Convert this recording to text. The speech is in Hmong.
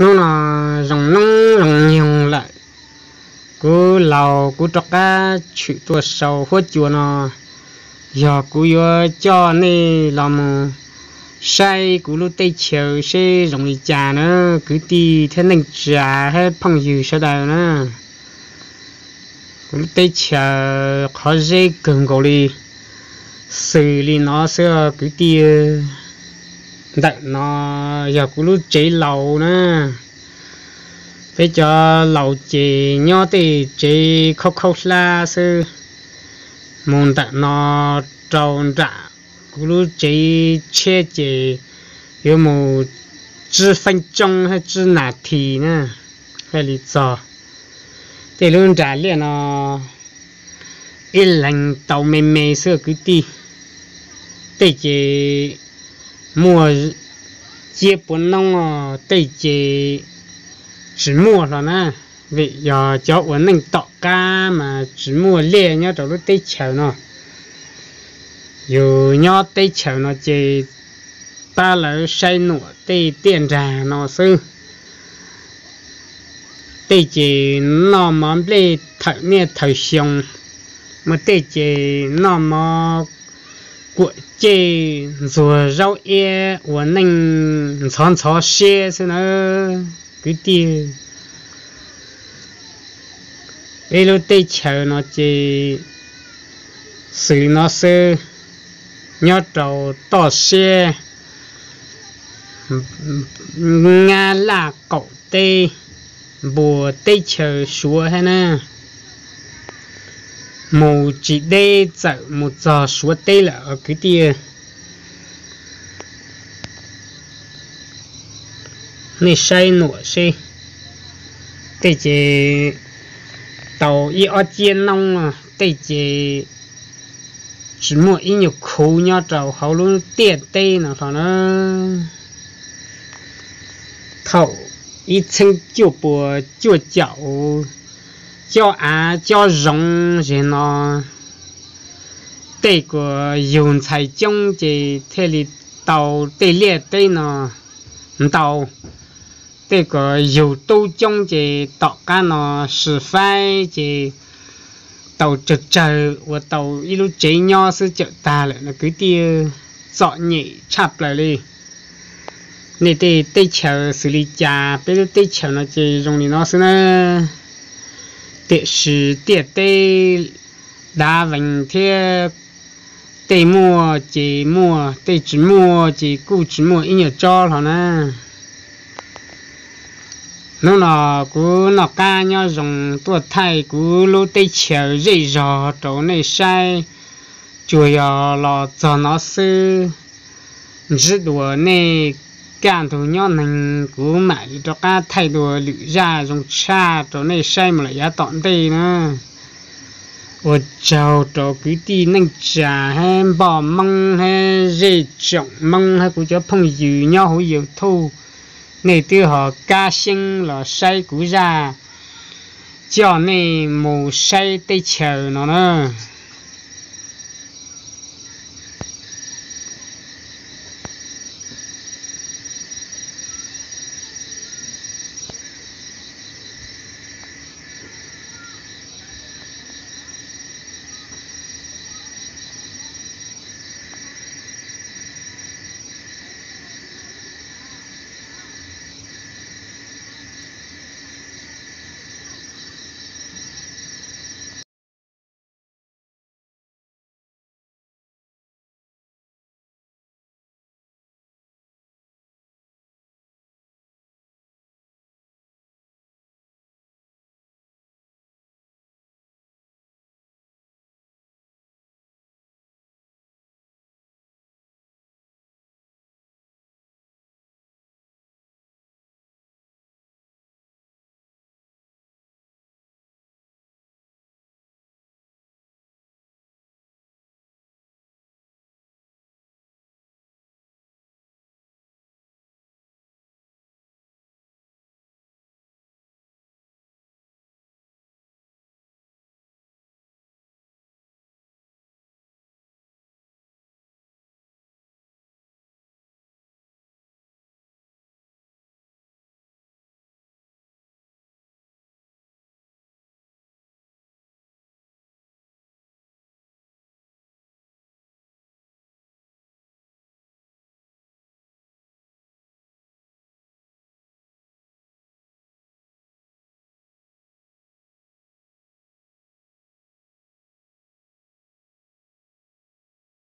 Hnub no zoo noob zoo nyoog lawm, kuv laus kuv rov qab tshwm tuaj saum huab cua no, yog kuv yuav coj nej los mus saib kuv lub teb chaws seb zoo li cas na, kwv tij thiab neej tsa hab phooj ywg sawv daws na. Kuv lub teb chaws qhov zeb kawg nkaus li, xws li no xwb kwv tij. Ntawm no yog kuv lub tsev laus na. Peb cov laus ces nyob tej tsev khaub khaub hlab xwb. Mus ntawm no rau nram kuv lub tsev tshiab ces yuav mus tsib feeb tsoob hab tsib nas this na, haj li txog. Tej lub nras liaj no ib leeg tau me me xwb kwv tij. Tej ces muaj ciab puav noob, tej ces tsis muaj hlo na, vim yog cov ua neej tom qab mas tsis muaj liaj nyob rau lub teb chaws no. Yus nyob teb chaws no ces pab lawv saib nuam tej tiaj nrag no xwb. Tej ces noj mov nplej thawm niaj thawm xyoo, muaj tej ces noj mov kuam cej ntxuag zaub iab ua neej ntxhov ntxhov siab xwb na kwv tij. Peb lub teb chaws no ces xws no xwb, nyob rau toj siab Nyab Laj qaum teb, npuas teb chaws Suav hab na. Mus tsis deb txawm mus txog Suav teb lawm kwv tij. Nej saib nuam seb, tej ces tau ib ob ciab noob, tej ces tsis muaj ib nyuag khuv nyob rau hauv lub ntiaj teb no hlo na. Thaum ib txheeb cuaj puas cuaj caum, cob av cob zoov zem no, tej kuas yug ntxhais coob ces thiaj li tau tej liaj teb no ntau. Tej kuas yug tub coob ces tom qab no sis faib ces tau tsawg tsawg ua tau ib lub tsev nyob xwb cawm tag lawm no kwv tij. Txom nyem tshaj plaws li. Nej tej teb chaws xws li cas, peb lub teb chaws no ces zoo li no xwb na. Tiam sis tiaj teb dav vees thiab, tej muaj ces muaj, tej tsis muaj ces kuj tsis muaj ib nyuag tsob hlo na. Hnub no kuv noj qab nyob zoo tuaj thaij kuv lub teb chaws zej zog rau nej saib, tsuas yog los txog no xwb. Ntsib dua nej kaj ntug nyob neeg, kuv mam li rov qab thaij dua lwm zaj zoo tshaj rau nej saib mus lawm yav tom ntej na. Ua tsaug rau kwv tij neej tsa hab npoj Moob hab zej tsoom Moob hab kuv cov phooj ywg nyob hauv YouTube, nej twb ho kab xyeeb los saib kuv zaj coj nej mus saib teb chaws no na.